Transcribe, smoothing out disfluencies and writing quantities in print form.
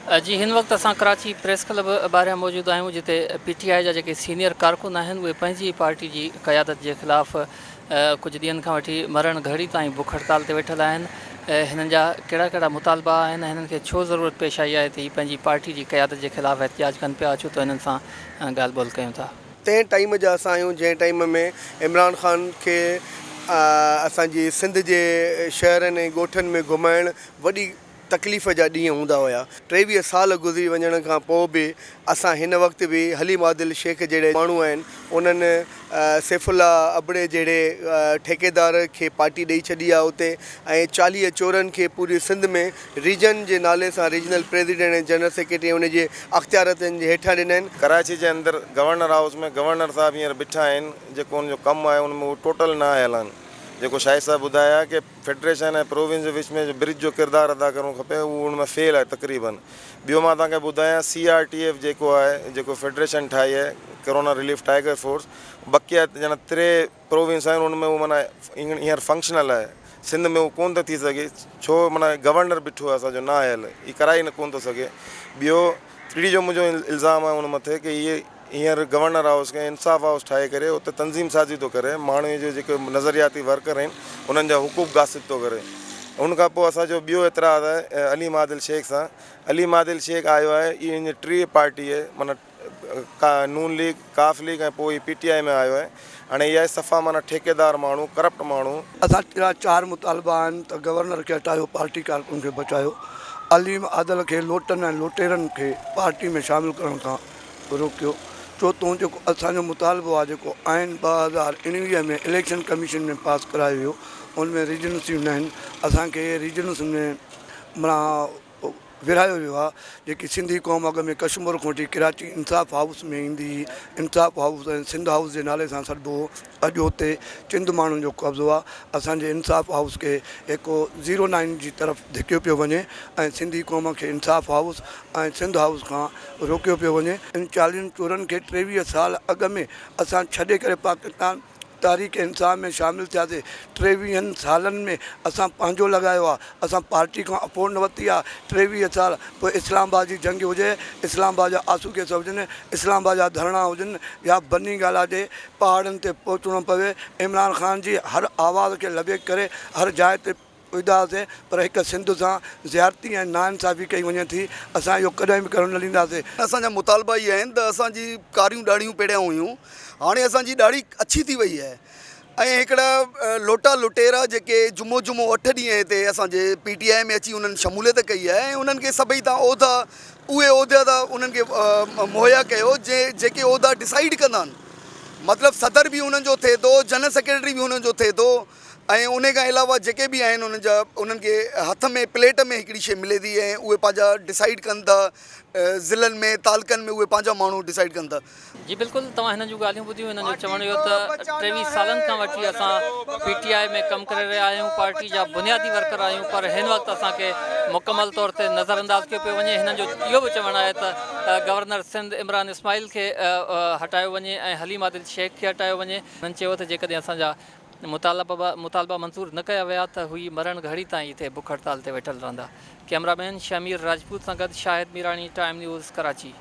جي هن وقت اسان ڪراچي پريس ڪلب ٻاهريان موجود آهيون جتي پي ٽي آء جا جيڪي سينيئر ڪارڪن آهن اهي پنهنجي ئي پارٽي جي قيادت جي خلاف ڪجهه ڏينهن کان وٺي مرڻ گهڙي تائين بک هڙتال تي ويٺل آهن هنن جا ڪهڙا ڪهڙا مطالبا آهن هنن کي ڇو ضرورت پيش آئي آهي ته هي پنهنجي پارٽي جي قيادت جي خلاف احتجاج ڪن پيا اچو ته هنن سان ڳالهه ٻولهه ڪيون ٿا. تنهن ٽائيم جا اسان آهيون جنهن ٽائيم ۾ عمران خان کي اسان جي سنڌ جي شهرن ۽ ڳوٺن ۾ گهمائڻ وڏي تڪليف جا ڏينهن هوندا هيا. 23 سال گذري وڃڻ کان پوء به اسان هن وقت به حليم عادل شيخ جهڙي ماڻهو آهن انهن سيف الله ابڙي جهڙي ٺيڪيدار کي پارٽي ڏئي ڇڏي آهي اتي ۽ 40 چورن کي پوري سنڌ ۾ ريجن جي نالي سان ريجنل پريزيڊنٽ ۽ جنرل سيڪريٽري ۽ ان جي اختيارتن جي هيٺان ڏنا آهن. ڪراچي جي اندر گورنر هائوس ۾ گورنر صاحب هينئر بيٺا آهن جيڪو ان جو ڪم آهي ان ۾ هو ٽوٽل نه آيل آهن جيڪو شاهد صاحب ٻڌايا ڪي فيڊريشن ۽ پروونس جي وچ ۾ جو برج جو ڪردار ادا ڪرڻو کپي اهو ان ۾ فيل آهي تقريبن ٻيو مان توهان کي ٻڌايان سي آر ٽي ايف جيڪو آهي جيڪو فيڊريشن ٺاهي آهي ڪرونا رليف ٽائيگر فورس بقيه ڄڻ ٽي پروونس آهن ان ۾ اهو معنيٰ هينئر فنڪشنل آهي سنڌ ۾ اهو ڪونه ٿو ٿي سگهي ڇو معنيٰ گورنر بيٺو آهي اسان جو نه آيل هي ڪرائي نه ڪونه ٿو سگهي ٻيو ٽي جو منهنجو الزام آهي ان مٿي ڪي هي هينئر گورنر هائوس کي انصاف هائوس ٺاهي ڪري اتي تنظيم سازي ٿو ڪري، ماڻهو جو جيڪي نظرياتي ورڪر آهن انهن جا حقوق غاصب ٿو ڪري. ان کان پوء اسان جو ٻيو اعتراض آهي عليم عادل شيخ سان، عليم عادل شيخ آيو آهي اهي هن جي ٽي پارٽي آهي معنيٰ نون ليگ، قاف ليگ ۽ پوء هي پي ٽي آء ۾ آيو آهي هاڻي هي آهي صفا معنيٰ ٺيڪيدار ماڻهو ڪرپٽ ماڻهو. اسان جا چار مطالبا آهن ته گورنر کي هٽايو، پارٽي ڪارڪن کي بچايو، عليم عادل کي لوٽن ۽ لوٽيرن کي پارٽي ۾ شامل ڪرڻ کان روڪيو، چوٿون جيڪو اسان جو مطالبو آهي جيڪو آئين 2019 ۾ اليڪشن ڪميشن ۾ پاس ڪرايو ويو ان ۾ ريجنسيون نه آهن اسان کي ريجنسن ۾ معنيٰ ورهايو ويو آهي جيڪي سنڌي قوم اڳ ۾ ڪشمور کان وٺي ڪراچي انصاف هائوس ۾ ايندي هئي انصاف هائوس ۽ سنڌ هائوس جي نالي سان سڏبو هو اڄ اتي چند ماڻهن جو قبضو آهي اسان جي انصاف هائوس کي هڪ زيرو لائين جي طرف ڌڪيو پيو وڃي ۽ سنڌي قوم کي انصاف هائوس ۽ سنڌ هائوس کان روڪيو پيو وڃي. ان چاليهن چورن کي 23 سال اڳ ۾ اسان ڇڏي ڪري پاڪستان تحريڪ انصاف ۾ شامل ٿياسي. ٽيويهن سالن ۾ اسان پنهنجو لڳايو آ. اسان پارٽي کان اپورٽ نه ورتي آ. 23 سال پوء اسلام آباد جي جنگ هجي، اسلام آباد جا آسو ڪيس هجن، اسلام آباد جا ڌرڻا هجن يا بني گالا جي پهاڙن تي پهچڻو پوي، عمران خان جي هر آواز کي لبيڪ ڪري هر جاء تي پهتاسين پر هڪ سنڌ سان زيادتي ۽ ناانصافي ڪئي وڃي ٿي، اسان اهو ڪڏهن به ڪرڻ نه ڏينداسين. اسان جا مطالبا اهي آهن ته اسان جي ڪاريون ڏاڙهيون پهريان هيون هاڻي اسان جي ڏاڙهي اڇي ٿي وئي آهي ۽ هڪڙا لوٽا لٽيرا جيڪي جمعو جمعو اٺ ڏينهن هتي اسان جي پي ٽي آء ۾ اچي انهن شموليت ڪئي آهي ۽ انهن کي سڀئي تان عهدا اهي عهدا ته انهن کي مهيا ڪيو جيڪي عهدا ڊسائيڊ ڪندا آهن مطلب صدر به انهن جو ٿئي ٿو جنرل سيڪريٽري به انهن جو ٿئي ٿو ۽ انهي کان علاوه جيڪي به آهن انهن جا انهن کي هٿ ۾ پليٽ ۾ هڪڙي شي ملي ٿي ۽ اهي پنهنجا ڊسائيڊ ڪن ٿا ضلعن ۾ تعلقن ۾ اهي پنهنجا ماڻهو ڊسائيڊ ڪن ٿا. جي بلڪل توهان هنن جون ڳالهيون ٻڌيون هنن جو چوڻ هيو ته 23 سالن کان وٺي اسان پي ٽي آء ۾ ڪم ڪري رهيا آهيون پارٽي جا بنيادي ورڪر آهيون پر هن وقت اسان کي مڪمل طور تي نظر انداز ڪيو پيو وڃي هنن جو اهو به چوڻ آهي ته گورنر سنڌ عمران اسماعيل کي هٽايو وڃي ۽ حليم عادل شيخ کي هٽايو وڃي هنن چيو ته جيڪڏهن اسان جا مطالبا منظور نه ڪيا ويا ته هوئي مرڻ گهڙي تائين هتي بک هڙتال تي ويٺل رهندا. ڪئميرا مين شهمير راجپوت سان گڏ شاهد ميراڻي، ٽائيم نيوز، ڪراچي.